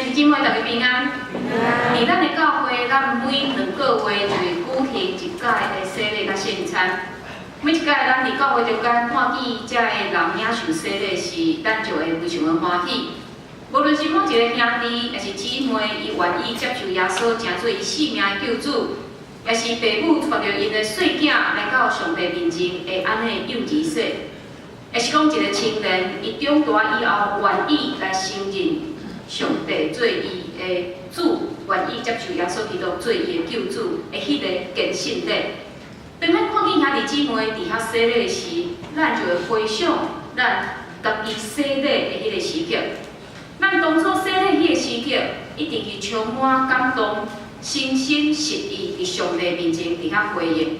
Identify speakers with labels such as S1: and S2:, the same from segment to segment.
S1: 弟姊妹，大家平安。佇咱的教會，咱每2個月就會舉行一屆的洗禮佮聖餐。每一屆咱佇教會中間看見遮的人領受洗禮時，咱就會非常的歡喜。無論是某一个兄弟，抑是姊妹，伊願意接受耶穌，成做伊性命的救主，抑是爸母帶著𪜶的細囝來到上帝面前，會按呢幼兒洗，抑是講一个青年，伊長大以後願意來承認上帝做伊的主，願意接受耶穌基督做伊的救主的彼個堅信禮。當咱看見兄弟姊妹佇遐洗禮時，咱就會回想咱家己洗禮的彼個時刻。咱當初洗禮彼個時刻，一定是充滿感動，誠心實意佇上帝面前佇遐回應。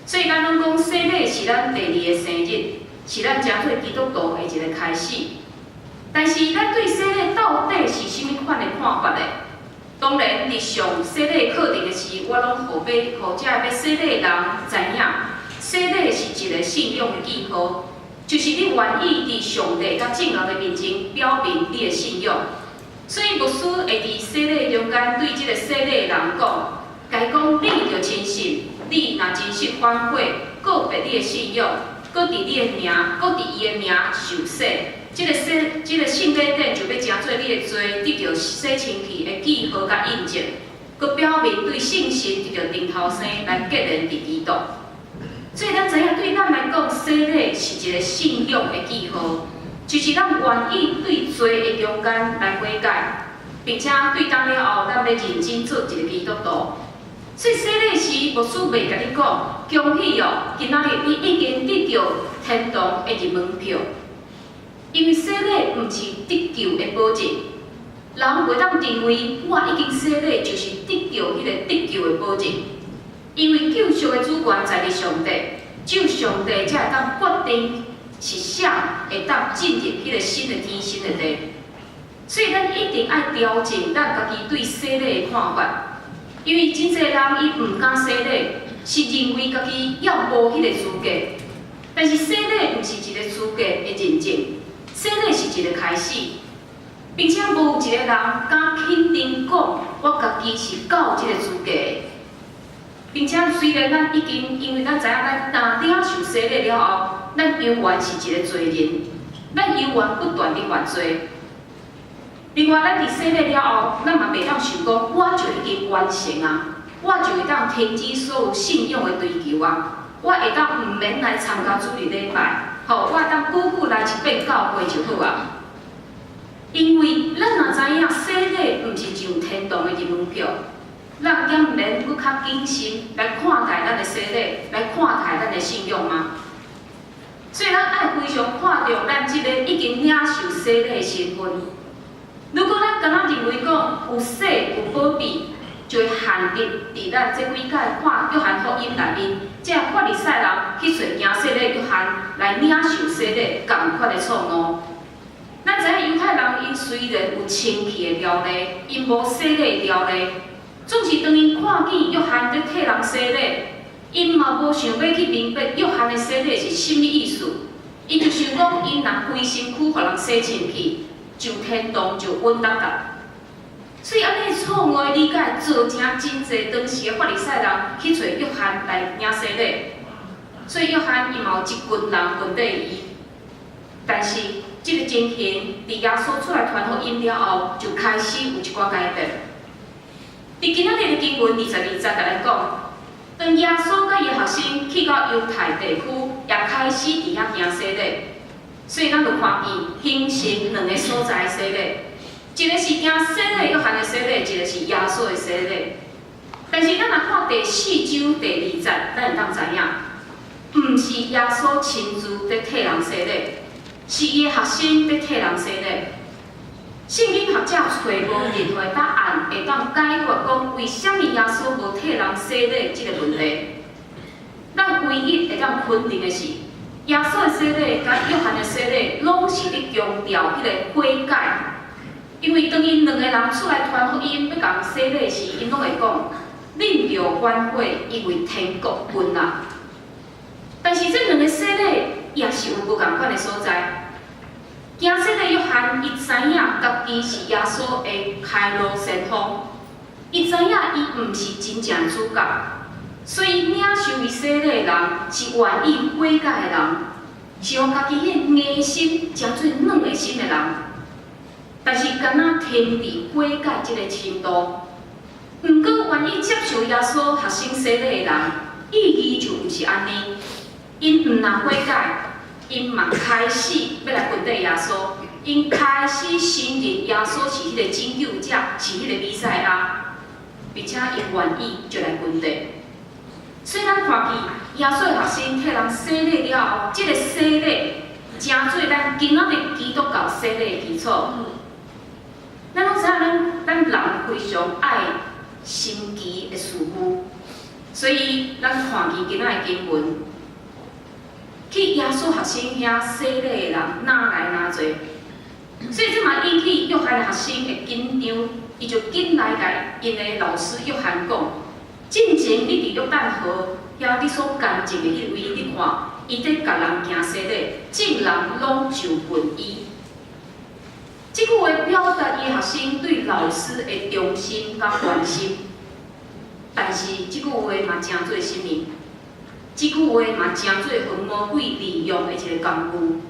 S1: 所以咱攏講洗禮是咱第二个生日，是咱成做基督徒的一个開始。但是咱對洗禮到底是啥物款的看法呢？當然，佇上洗禮課程的時，我攏予欲遮欲洗禮的人知影，洗禮是一个信仰的記號，就是你願意佇上帝佮眾人的面前表明你的信仰。所以牧師會佇洗禮中間對這个洗禮的人講，共伊講你著深信，你若真實反悔，告白你的信仰，閣佇你的名，閣佇伊的名受洗。這个洗，這个聖禮典就欲成做你的罪得著洗清氣的記號佮印證，閣表明對聖神得著重頭生來結連佇基督。所以咱知影，對咱來講，洗禮是一个信仰的記號，就是咱願意對罪的中間來悔改，並且對當了後，咱欲認真做一个基督徒。所以洗禮時，牧師袂共你講，恭喜哦，今仔日你已經得著天堂的入門票。因為洗禮毋是得救的保證，人袂當認為我已經洗禮就是得著彼個得救的保證。因為救贖的主權在佇上帝，只有上帝才會當決定是誰會當進入彼個新的天新的地。所以咱一定愛調整咱家己對洗禮的看法，因為真濟人伊毋敢洗禮，是認為家己猶無彼個資格。但是洗禮毋是一个資格的認證。洗禮是一个開始，並且無一個人敢肯定講，我家己是夠這个資格的。並且雖然咱已經，因為咱知影咱當領受洗禮了後，咱猶原是一个罪人，咱猶原不斷佇犯罪。另外，咱佇洗禮了後，咱嘛袂當想講，我就已經完成啊，我就會當停止所有信仰的追求啊，我會當毋免來參加主日禮拜。吼，我會當久久來一遍教會就好啊。因為咱若知影洗禮毋是上天堂的入門票，咱敢毋免閣較謹慎來看待咱的洗禮，來看待咱的信仰嗎？所以咱愛非常看重咱這个已經領受洗禮的身份。如果咱敢若認為講有洗有保庇，就會限制佇咱這幾屆看約翰福音內面，這法利賽人去揣行洗禮約翰來領受洗禮仝款的錯誤。咱知影猶太人𪜶雖然有清氣的條例，𪜶無洗禮的條例，總是當𪜶看見約翰佇替人洗禮，𪜶嘛無想欲去明白約翰的洗禮是啥物意思。𪜶就想講，𪜶若規身軀予人洗清氣，就天堂就穩當當。所以按呢錯誤的理解，造成真濟當時的法利賽人去揣約翰來領洗禮。所以約翰伊嘛有一群人跟綴伊。但是這个情形，佇耶穌出來傳福音了後，就開始有一寡改變。佇今仔日的經文22節共咱講，當耶穌佮伊的學生去到猶太地區，也開始佇遐行洗禮。所以咱就看見形成兩个所在的洗禮。一个是行洗禮約翰的洗禮，一个是耶穌的洗禮。但是咱若看第四章第二節，咱會當知影，毋是耶穌親自佇替人洗禮，是伊的學生佇替人洗禮。聖經學者揣無任何答案會當解決講為啥物耶穌無替人洗禮這个問題。咱唯一會當肯定的是，耶穌的洗禮佮約翰的洗禮，攏是佇強調彼个悔改。因為當𪜶兩个人出來傳福音，欲共人洗禮時，𪜶攏會講：恁著反悔，因為天國近啊。但是這兩个洗禮也是有無仝款的所在。行洗禮約翰，翰伊知影家己是耶穌的開路先鋒，伊知影伊毋是真正主角，所以領受伊洗禮的人是願意悔改的人，是予家己彼個硬心成做軟的心的人。但是敢若停佇悔改這個程度，毋過願意接受耶穌學生洗禮的人，意義就毋是按呢。𪜶毋但悔改，𪜶嘛開始欲來跟綴耶穌，𪜶開始承認耶穌是彼個拯救者，是彼個彌賽亞，並且𪜶願意就來跟綴。所以咱看見耶穌的學生替人洗禮了後，這個洗禮成做咱今仔日基督教洗禮的基礎。咱攏知影，咱人非常愛新奇的事物，所以咱看見今仔的經文，去耶穌學生遐洗禮的人愈來愈濟，所以這嘛引起約翰的學生的緊張，伊就緊來共𪜶的老師約翰講：進前你佇約旦河遐你所監證的彼位，你看，伊佇共人行洗禮，眾人攏就近伊。這句話表達伊學生對老師的忠心佮關心，但是這句話嘛成做啥物？這句話嘛成做予魔鬼利用的一個工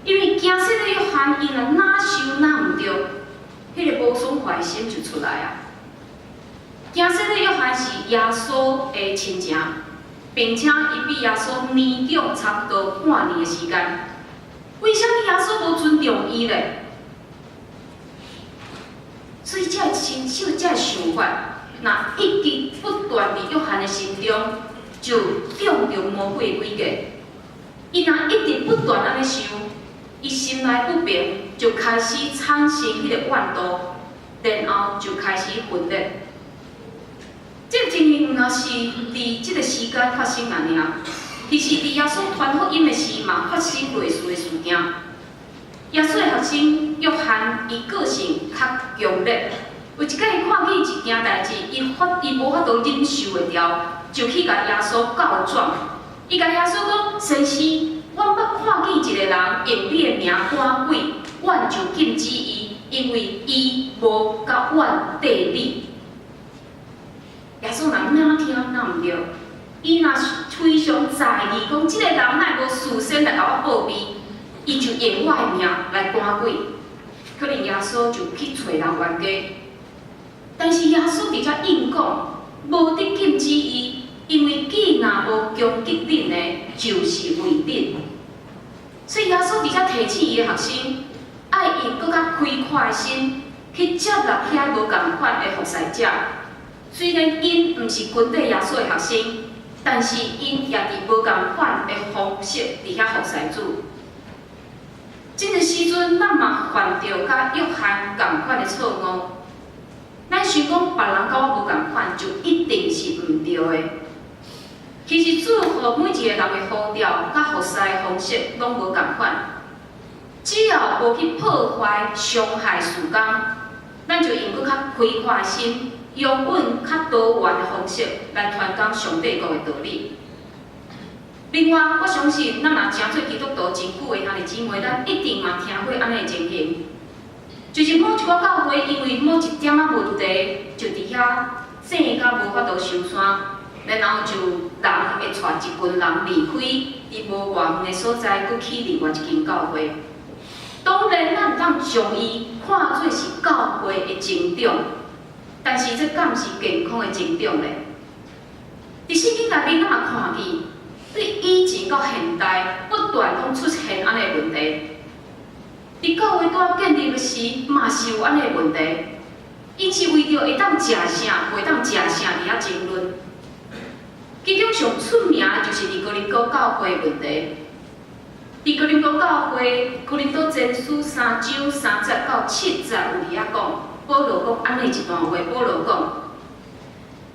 S1: 具。因為行洗禮約翰，伊若哪想哪毋對，彼個無爽快心就出來啊。行洗禮約翰是耶穌的親情，並且伊比耶穌年長差不多半年的時間。為啥物耶穌無尊重伊咧？所以，這个親手這个想法，若一直不斷佇約翰的心中，就中著魔鬼的詭計。伊若一直不斷按呢想，伊心內不平，就開始產生彼個怨妒，然後就開始分裂。這個情形毋但是佇這個時間發生爾爾，其實佇耶穌傳福音的時嘛發生類似的事件。耶穌的學生約翰，伊個性較強烈，有一擺伊看見一件代誌，伊無法度忍受會牢，就去共耶穌告狀。伊共耶穌講：先生，阮捌看見一個人用你的名趕鬼，阮就禁止伊，因為伊無佮阮綴你。耶穌若哪聽哪毋對，伊若非常在意，講這個人哪會無事先來共我報備，伊就用我的名來趕鬼，可能耶穌就去揣人冤家。但是耶穌佇遮應講，無得禁止伊，因為既若無攻擊恁的，就是為恁。所以耶穌佇遮提醒伊的學生，愛用閣較開闊的心去接納遐無仝款的服侍者。雖然𪜶毋是跟綴耶穌的學生，但是𪜶也佇無仝款的方式佇遐服侍主。這個時陣，咱嘛犯著佮約翰仝款的錯誤。咱想講別人佮我無仝款，就一定是毋對的。其實主予每一個人的呼召佮服侍的方式攏無仝款，只要無去破壞、傷害事工，咱就用閣較開闊的心，容忍較多元的方式來傳講上帝國的道理。另外，我相信咱若成做基督徒真久的兄弟姊妹，咱一定嘛聽過按呢的情形，就是某一寡教會因為某一點仔問題，就佇遐爭甲無法度收山，然後就人會帶一群人離開，佇無偌遠的所在，閣起另外一間教會。當然，咱會當將伊看做是教會的成長，但是這敢是健康的成長咧？佇聖經內面，咱嘛看見，對以前到現代，不斷攏出現按呢的問題。佇教會拄仔建立的時，嘛是有按呢的問題。𪜶是為著會當食啥，袂當食啥，佇遐爭論。其中上出名的就是佇哥林多教會的問題。佇哥林多教會，哥林多前書三章三節到七節有佇遐講，保羅講按呢一段話，保羅講：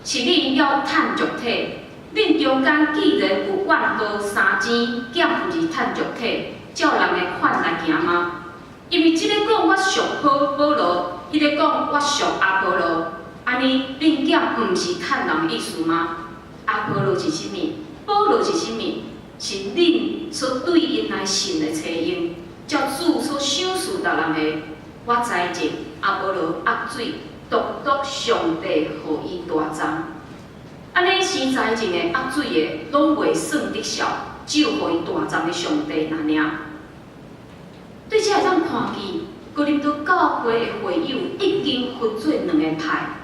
S1: 是恁猶趁肉體，恁中間既然有怨妒相爭，敢毋是趁肉體，照人的款來行嗎？因為這个講我屬保羅，彼个講我屬阿波羅，按呢恁敢毋是趁人的意思嗎？阿波羅是啥物？保羅是啥物？是恁所對𪜶來信的冊用，照主所賞賜逐人的，我栽種，阿波羅壓水，獨獨上帝予伊大長。按呢生栽種的、壓水的，攏袂算得數，只有予伊大長的上帝爾爾。對這會當看見，哥林多教會的會友已經分做兩个派，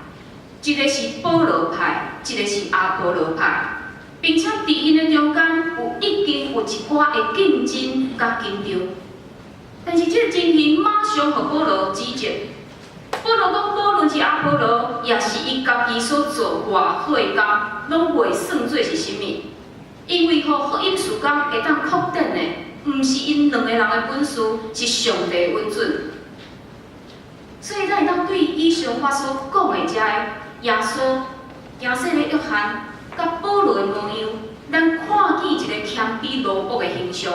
S1: 一个是保羅派，一个是阿波羅派，並且佇𪜶的中間有已經有一寡的競爭佮緊張。但是這个情形馬上予保羅指責。保羅講，無論是阿波羅，抑是伊家己所做偌好的工，攏袂算做是啥物，因為予福音事工會當擴展的，毋是𪜶兩个人的本事，是上帝的允准。所以咱會當對以上我所講的這个耶穌、行洗禮約翰佮保羅的模樣，咱看見一个謙卑奴僕的形象，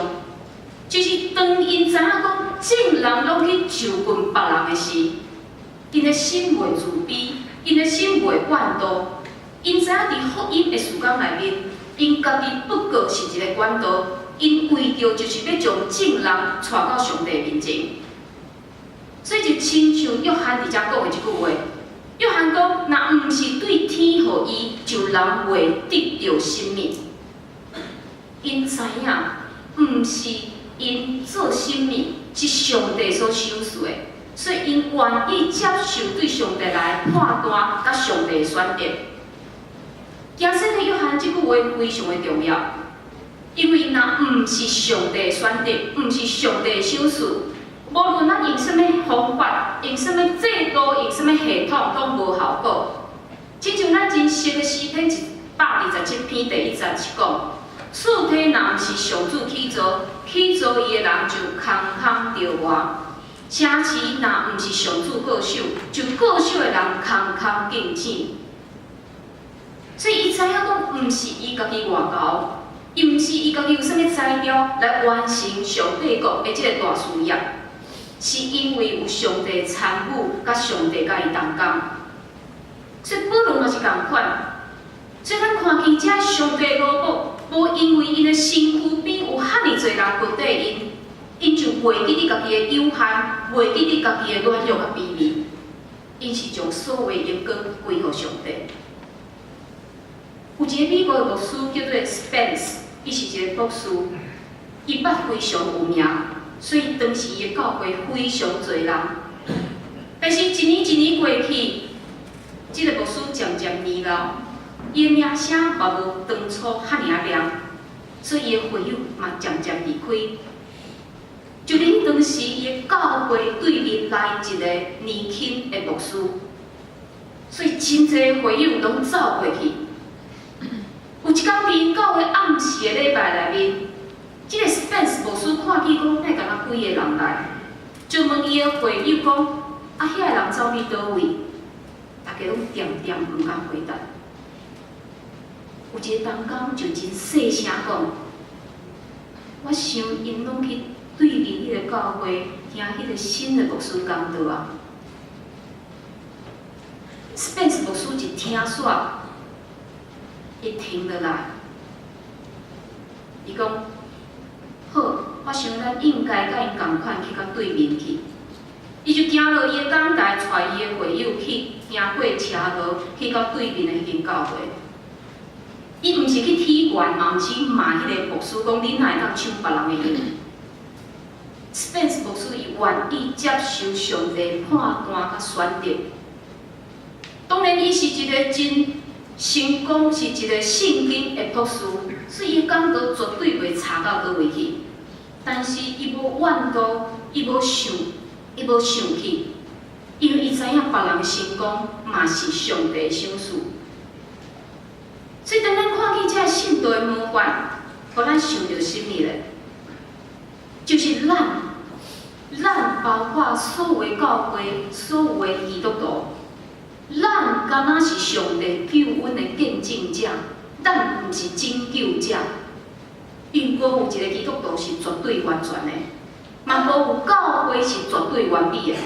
S1: 就是當𪜶知影講眾人攏去就近別人的時，𪜶的心袂自卑，𪜶的心袂怨妒，𪜶知影佇福音的事工內面，𪜶家己不過是一个管道，𪜶為著就是欲將眾人帶到上帝面前。所以就親像約翰佇遮講的這句話，約翰講：若毋是對天予伊，就人袂得著啥物。𪜶知影，毋是𪜶做啥物，是上帝所賞賜的，所以𪜶願意接受對上帝來判斷，佮上帝的選擇。行洗禮約翰這句話非常的重要，因為若毋是上帝的選擇，毋是上帝的賞賜，無論咱用啥物方法，用啥物制度，用啥物系統，攏無效果。親像咱真熟的詩篇127篇第一節是講：厝梯若毋是上主起造，起造伊的人就空空著活；城池若毋是上主固守，就固守的人空空敬醒。所以伊知影講，毋是伊家己偌𠢕，伊毋是伊家己有啥物才調來完成上帝國的這个大事業，是因為有上帝參與，佮上帝佮伊同工。所以保羅嘛是仝款，所以咱看見這上帝奴僕，無因為𪜶的身軀邊有遐爾濟人跟綴𪜶，𪜶就袂記得家己的有限，袂記得家己的軟弱佮卑微，𪜶是將所有的榮光歸予上帝。有一个美國的牧師叫做 Spence，伊是一个博士，伊捌非常有名，所以當時伊的教會非常濟人。但是，一年一年過去，這个牧師漸漸年老，伊的名聲嘛無當初遐爾仔亮，所以伊的會友嘛漸漸離開。就佇當時，伊的教會對面來一个年輕的牧師，所以真濟會友攏走過去。有一工佇教會暗時的禮拜內面，這个 Spence 牧師看見講，哪會敢若幾个人來，就問伊的會友講：啊，遐个人走去佗位？大家攏恬恬毋敢回答。有一个同工就真細聲講：我想𪜶攏去對面彼個教會聽彼個新的牧師講道啊。Spence 牧師一聽煞，伊停落來，伊講：好，我想咱應該佮𪜶仝款去到對面去。伊就行落伊的講台，帶伊的會友去行過車路，去到對面的彼間教會。伊毋是去體驗，嘛毋是去罵彼个牧師，講你哪會當搶別人的用。Spence 牧師伊願意接受上帝判斷佮選擇。當然，伊是一个真成功，是一个聖經的博士，所以伊講道絕對袂差到佗位去。但是伊無怨妒，伊無生氣，因為伊知影別人的成功嘛是上帝的賞賜。所以當咱看見這个信徒的模範，予咱想著啥物咧？就是咱包括所有的教會、所有的基督徒，咱敢若是上帝救恩的見證者，咱毋是拯救者。因為無有一个基督徒是絕對完全的，嘛無有教會是絕對完美的。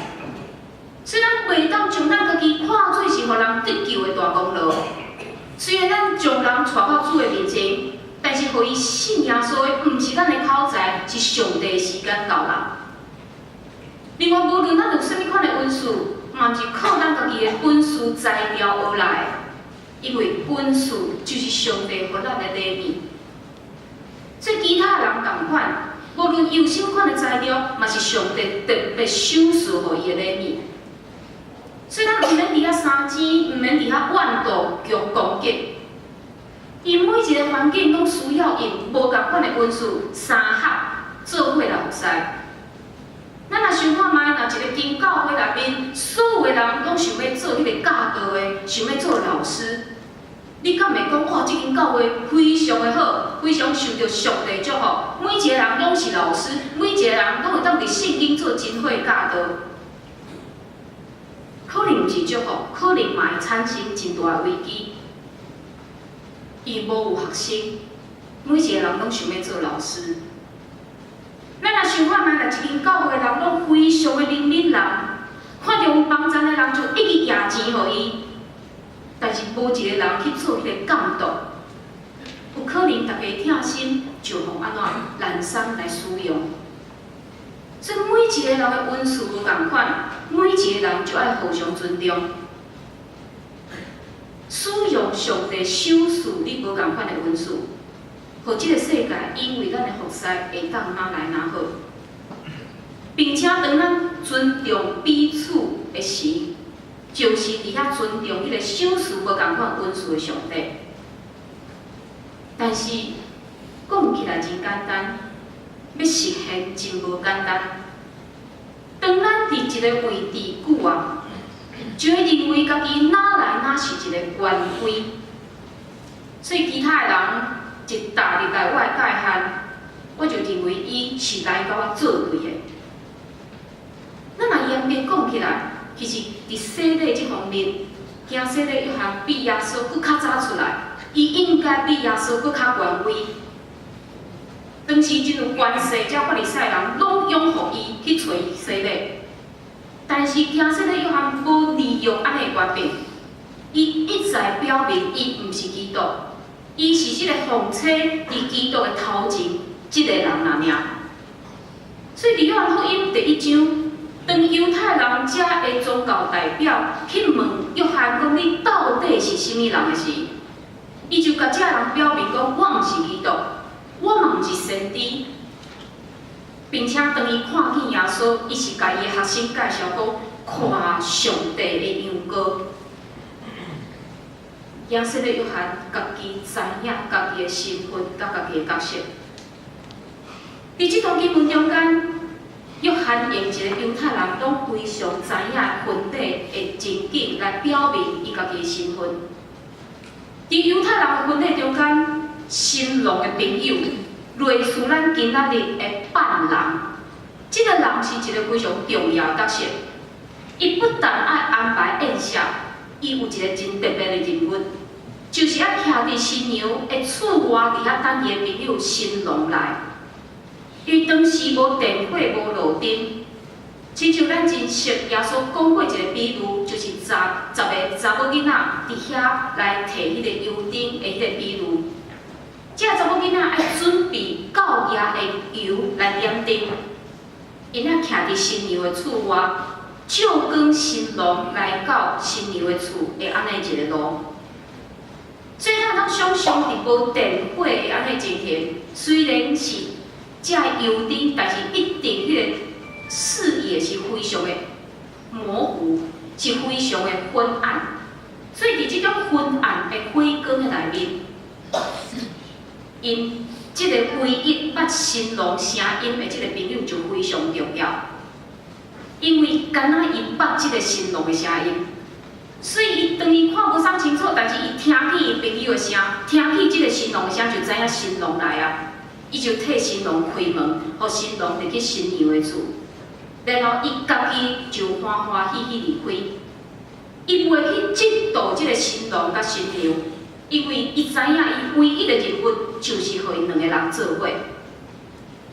S1: 所以咱袂當將咱家己看做是予人得救的大功勞。雖然咱將人帶到主的面前，但是予伊信耶穌的，毋是咱的口才，是上帝的時間到人。另外，無論咱有啥物款的恩賜，嘛毋是靠咱家己的本事才調而來，因為恩賜就是上帝予咱的禮物。所以其他人仝款，無論伊有啥物款的才調，嘛是上帝特別賞賜予伊的禮物。所以咱毋免佇遐相爭，毋免佇遐怨妒、強攻擊。因每一個環境攏需要用無仝款的恩賜三合做伙來服侍。咱若想看覓，若一个間教會內面，所有的人攏想欲做彼个教導的，想欲做老師，你敢會講哇？這間教會非常的好，非常受著上帝祝福，每一个人攏是老師，每一個人攏會當佇聖經做真好的教導。可能毋是祝福，可能嘛會產生真大的危機。伊無有學生，每一個人攏想欲做老師。咱若想看覓，若一間教會人攏非常的憐憫人，看著有幫贊的人就一直攑錢予伊，但是無一個人去做彼个監督，有可能大家疼心就予按怎濫觴來使用。所以每一個人的恩賜無仝款，每一個人就愛互相尊重，使用上帝賞賜你無仝款的恩賜，予這个世界因為咱的服侍會當愈來愈好，並且當咱尊重彼此的時，就是佇遐尊重彼个賞賜無仝款恩賜的上帝。但是講起來真簡單，欲實現真無簡單。當咱佇一个位置久啊，就會認為家己哪來哪是一個權威，所以其他的人一踏入來我的界限，我就認為伊是來共我做對的。咱若嚴格講起來，其實佇洗禮這方面，行洗禮約翰比耶穌閣較早出來，伊應該比耶穌閣較權威。當時真有權勢，遮法利賽人攏擁護伊去揣伊洗禮，但是行洗禮約翰無利用按呢權柄，伊一再表明伊毋是基督，伊是這个奉差佇基督的頭前這个人爾爾。所以佇約翰福音第一章，當猶太人遮的宗教代表去問約翰講你到底是啥物人的時，伊就共遮人表明講我毋是基督，我嘛毋是先知，並且當伊看見耶穌，伊是共伊的學生介紹講，看上帝的羊羔。耶穌的約翰家己知影家己的身份佮家己的角色。佇這段經文中間，約翰用一个猶太人攏非常知影婚禮的情景來表明伊家己的身份。佇猶太人的婚禮中間，新郎的朋友類似咱今仔日的伴郎，這个人是一个非常重要的角色。伊不但愛安排宴席，伊有一个真特別的任務，就是愛徛佇新娘的厝外，佇遐等伊的朋友新郎來。因為當時無電火、無路燈，親像咱真熟耶穌講過一个比喻，就是十十个查某囡仔佇遐來提彼個油燈的彼个比喻。這个查某囡仔愛準備夠額的油來點燈，𪜶愛徛佇新娘的厝外，照管新郎來到新娘的厝的按呢一个路。所以咱通想象佇無電火的按呢情形，雖然是這油燈，但是一定彼个視野是非常的模糊，是非常的昏暗。所以佇這種昏暗的火光的內面，𪜶這个唯一捌新郎聲音的這个朋友就非常重要，因為敢若伊捌這个新郎的聲音，所以伊當伊看無啥清楚，但是伊聽見伊朋友的聲，聽見這个新郎的聲，就知影新郎來啊，伊就替新郎開門，予新郎入去新娘的厝，然後伊家己就歡歡喜喜離開，伊袂去嫉妒這个新郎佮新娘。因為伊知影伊唯一的任務就是予𪜶兩個人做伙，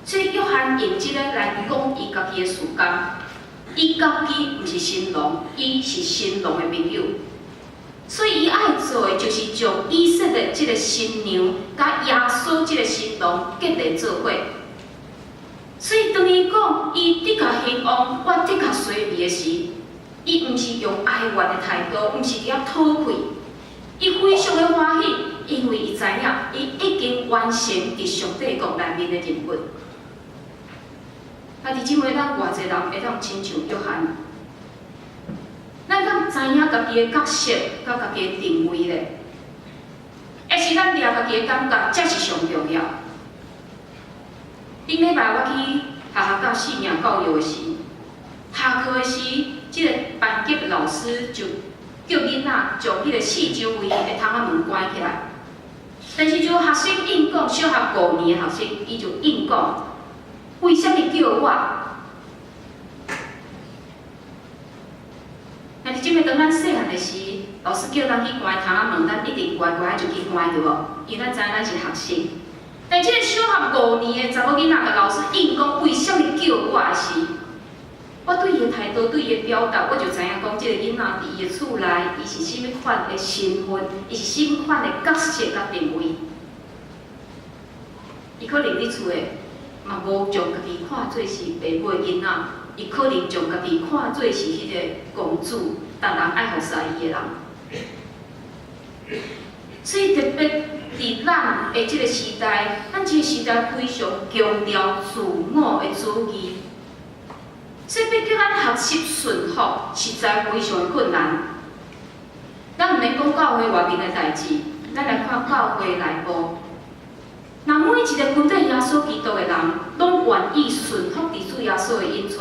S1: 所以約翰用這个來講伊家己的事工。伊家己毋是新郎，伊是新郎的朋友，所以伊愛做的就是將以色列這个新娘佮耶穌這个新郎結連做伙。所以當伊講伊的確興旺，我的確衰微的時，伊毋是用哀怨的態度，毋是佇遐討氣，伊非常的歡喜，因為伊知影伊已經完成佇上帝國內面的任務。啊，弟姊妹，咱偌濟人會當親像約翰？咱敢知影家己的角色佮家己的定位咧？抑是咱掠家己的感覺，才是上重要。頂禮拜我去學校教生命教育的時，下課的時，這個班級的老師就叫囡仔將彼個四周圍的窗仔門關起來。但是就學生應講，小學五年的學生，伊就應講，為啥物叫我？但是這擺當咱細漢的時，老師叫咱去關窗仔門，咱一定乖乖就去關，對無？因為咱知影咱是學生。但這個小學五年的查某囡仔，共老師應講為啥物叫我的時，我對伊的態度，對伊的表達，我就知影講，這個囡仔佇伊的厝內，伊是啥物款的身份，伊是啥物款的角色佮定位。伊可能佇厝的嘛無將家己看做是爸母的囡仔，伊可能將家己看做是彼個公主，逐人愛服侍伊的人。所以特別佇咱的這個時代，咱這個時代非常強調自我的主義，所以欲叫咱學習順服，實在非常的困難。咱毋免講教會外面的代誌，咱來看教會內部。若每一個跟綴耶穌基督的人，攏願意順服佇主耶穌的引帶，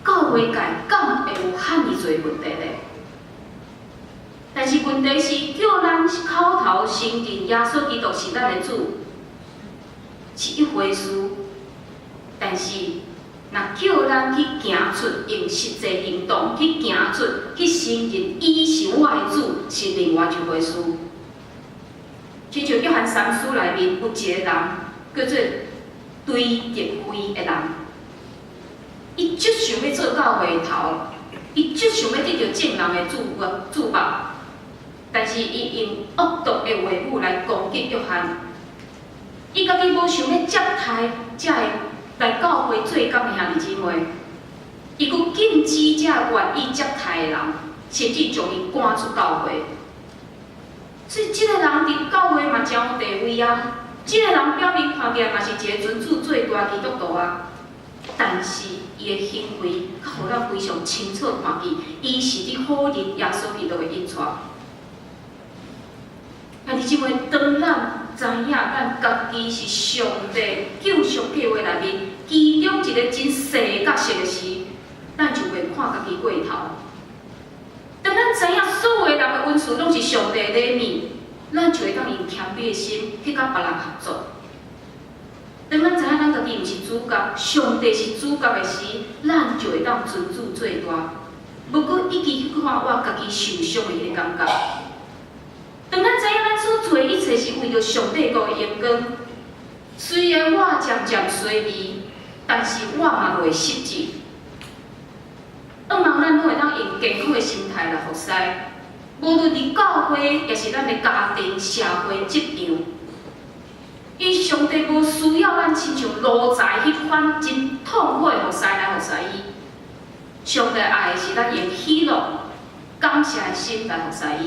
S1: 教會界敢會有遐爾濟問題咧？但是問題是，叫咱口頭承認耶穌基督是咱的主，是一回事。但是，若叫咱去行出用實際行動去行出去承認伊是我的主，是另外一回事。親像約翰三書內面有一個人叫做堆德腓的人，伊足想欲做教會頭，伊足想欲得著眾人的注目，但是伊用惡毒的話語來攻擊約翰，伊家己無想欲接待遮个來教會做工的兄弟姊妹，伊閣禁止遮個願意接待的人，甚至將伊趕出教會。所以，這個人佇教會嘛誠有地位啊。這個人表面看起來嘛是一個尊主做大基督徒啊，但是伊的行為，予咱非常清楚看見，伊是佇否認耶穌基督的引帶。兄弟姊妹，當咱知影咱家己是上帝救贖計劃內面其中一個真細角色的時，咱就袂看家己過頭。當咱知影所有人的恩賜攏是上帝的禮物，咱就會當用謙卑的心去佮別人合作。當咱知影咱家己毋是主角，上帝是主角的時，咱就會當尊主做大，無閣一直去看我家己受傷的彼个感覺。當咱知影咱所做的一切是為著上帝國的榮光，雖然我漸漸衰微，但是我嘛袂失志。希望咱攏會當用健康的心態來服侍，無論佇教會，抑是咱的家庭、社會、職場，伊上帝無需要咱親像奴才彼款真痛苦的服侍來服侍伊。上帝愛的是咱用喜樂、感謝的心來服侍伊。